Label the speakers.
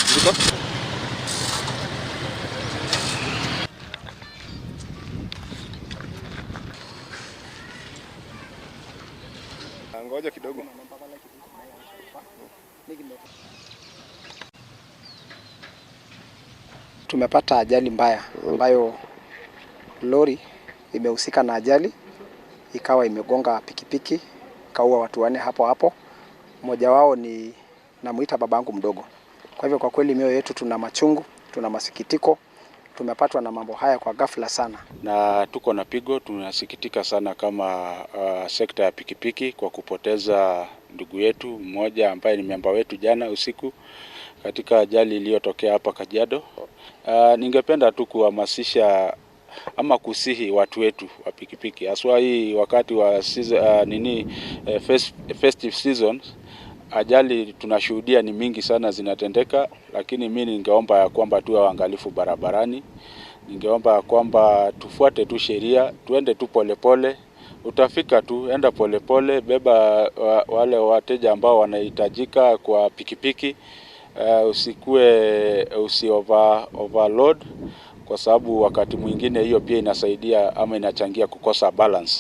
Speaker 1: Ziko? Ngoja kidogo.
Speaker 2: Tumepata ajali mbaya ambayo lori imehusika na ajali ikawa imegonga pikipiki kaua watu 4 hapo hapo. Mmoja wao ni namuita babangu mdogo. Kwa hivyo kwa kweli mioyo yetu tuna machungu, tuna masikitiko. Tumepatwa na mambo haya kwa ghafla sana.
Speaker 3: Na tuko na pigo, tunasikitika sana kama sekta ya pikipiki kwa kupoteza ndugu yetu mmoja ambaye ni memba wetu jana usiku katika ajali iliyotokea hapa Kajiado. Ningependa tu kuhamasisha ama kusihi watu wetu wa pikipiki haswa hii wakati wa season, festive season. Ajali tunashuhudia ni mingi sana zinatendeka, lakini mimi ningeomba ya kwamba tuwe waangalifu barabarani. Ningeomba ya kwamba tufuate tu sheria, tuende tu polepole. Utafika tu, enda polepole, beba wale wateja ambao wanahitajika kwa pikipiki. Usikue, usi overload, kwa sababu wakati mwingine hiyo pia inasaidia ama inachangia kukosa balance.